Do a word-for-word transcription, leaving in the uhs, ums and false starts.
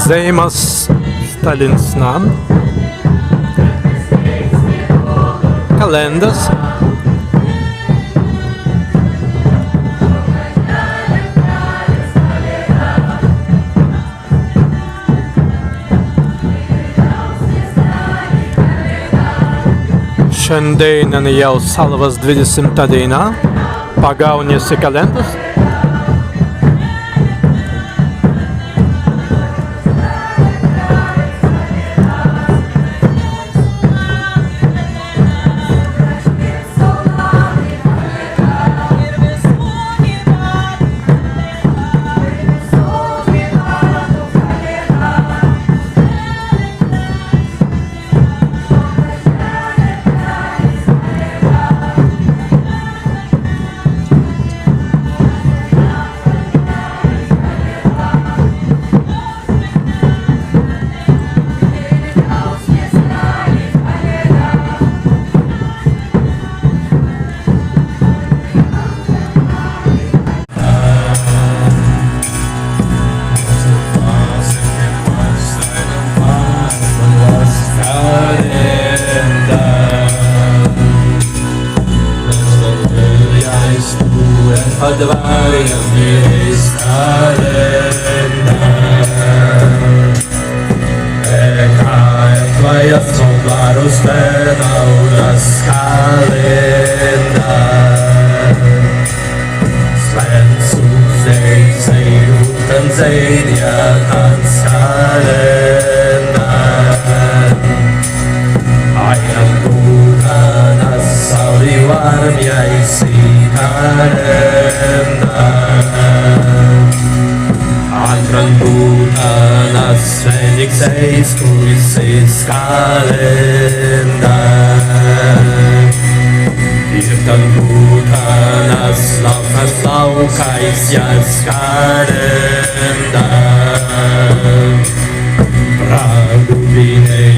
Zīmas Stalīnsnan. Kalēndas. Šandēinan jāu Salwas dwidesimtā dēinā. Pagaūnja si Kalēndas. Swints un Zēi, Zēi, Wūtan, Zēi, Diatans Kalēnda. Aīnan buttan as sauli warmjai si Kalēnda. Āntran buttan as Fēniksai skūlsis Kalēnda. Tirtan buttan as laukans laukāi si Kalēnda. Pra gubinei